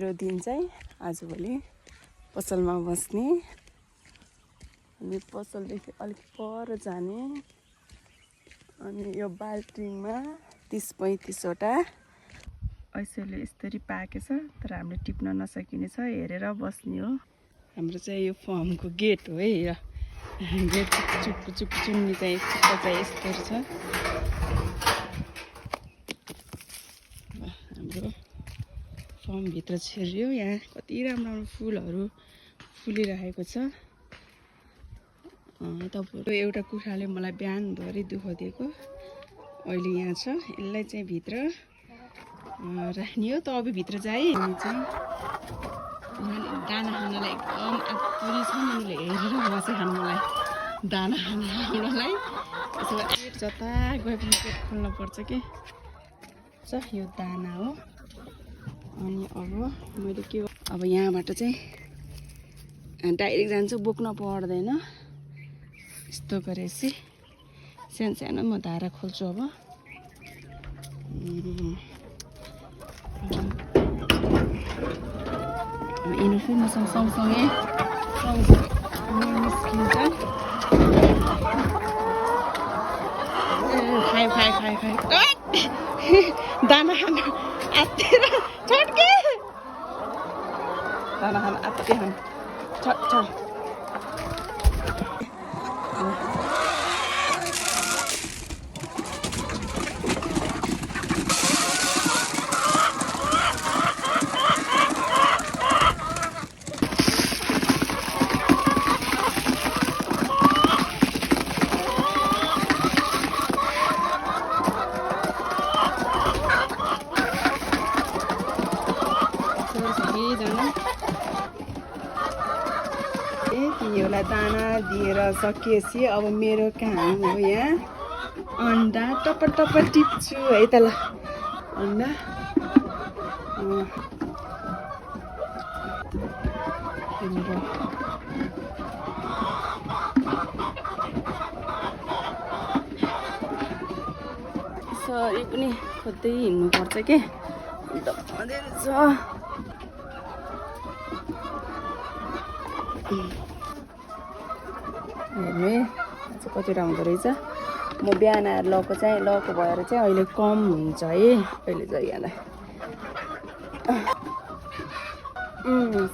मेरो दिन चाहिँ आजभोलि पसलमा बस्ने अनि पसलदेखि अलिक पर जाने अनि यो बाल्टिङमा 30-35 वटा ऐसेले यसरी पाकेछ तर हामीले टिप्न नसकिने छ हेरेर बस्ने हो। हाम्रो चाहिँ यो फर्मको गेट हो है यो गेट चुप चुन्नी चाहिँ यस्तो छ। हाम्रो फर्मभित्र छिर्यो यहाँ कति राम्रो फुलहरू फुलिरहेको छ। तपाईँको एउटा कुखुराले मलाई बिहानभरि दुःख दिएको अहिले यहाँ छ यसलाई चाहिँ भित्र राख्ने हो। त अब भित्र चाहिँ हामी चाहिँ दाना खानलाई एकदम आतुरी छ मैले हेरेर बसेँ खानुलाई दाना खानलाई। त्यसो भए पेट जता गए पनि पेट खोल्न पर्छ कि यो दाना हो। अनि अब मैले के अब यहाँबाट चाहिँ डाइरेक्ट जान्छु बोक्न पर्दैन यस्तो गरेपछि सानो म धारा खोल्छु। अब यिनीहरू फेरि मसँग सँगसँगै निस्किन्छ। खायो दाना खान आत्तिएर छट्के दाना खान आत्ति खान छट तिनीहरूलाई दाना दिएर सकिएपछि अब मेरो काम हो यहाँ अन्डा टप टिप्छु है त ल। अन्डा सरी पनि खोज्दै हिँड्नुपर्छ के एकदम अँध्यारो छ। हेर्नु है कतिवटा हुँदो रहेछ। म बिहान आएर लको भएर चाहिँ अहिले कम हुन्छ है अहिले चाहिँ यहाँलाई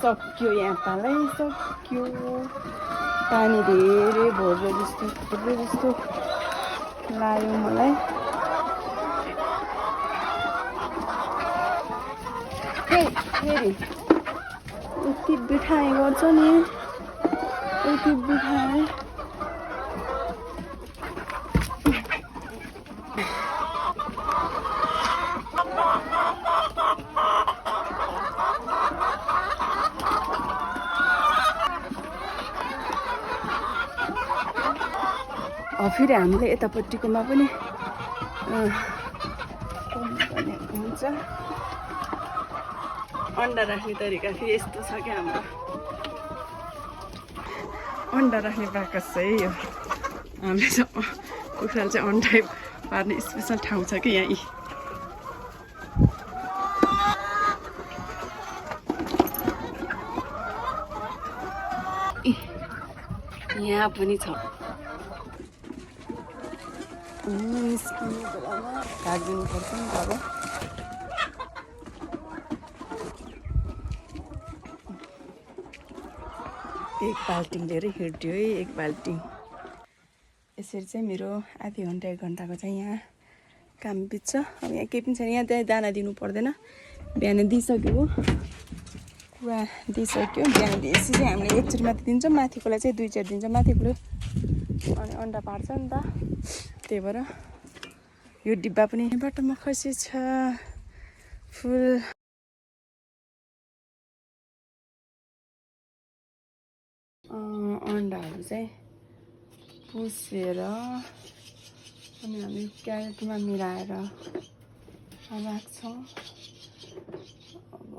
सक्यो यहाँ पालै सक्यो। पानी धेरै भर्यो जस्तो लाग्यो मलाई। फेरि यति बिठाइ गर्छ नि यति बिठाइ फेरि हामीले यतापट्टिकोमा पनि हुन्छ। अन्डा राख्ने तरिका फेरि यस्तो छ क्या हाम्रो अन्डा राख्ने बाकस है यो हामीले चाहिँ कुखुराले चाहिँ अन्डा पार्ने स्पेसल ठाउँ छ कि यहाँ। यहाँ पनि छ निस्किने बेलामा ढाकिदिनु पर्छ नि त। अब एक बाल्टिङ लिएर हिँड्यो है एक बाल्टिङ। यसरी चाहिँ मेरो आधी घन्टा 1 घन्टाको चाहिँ यहाँ काम बित्छ। अब यहाँ केही पनि छैन यहाँ त्यहाँ दाना दिनु पर्दैन बिहान दिइसक्यो पुरा दिइसक्यो। बिहान दिएपछि चाहिँ हामीले एकचोटि माथि दिन्छौँ माथिकोलाई चाहिँ 2-4 दिन्छौँ माथिकोले अनि अन्डा पार्छ नि त। त्यही भएर यो डिब्बा पनि बाटोमा खसेछ फुल। अन्डाहरू चाहिँ पुसेर अनि हामी क्यारेटमा मिलाएर राख्छौँ। अब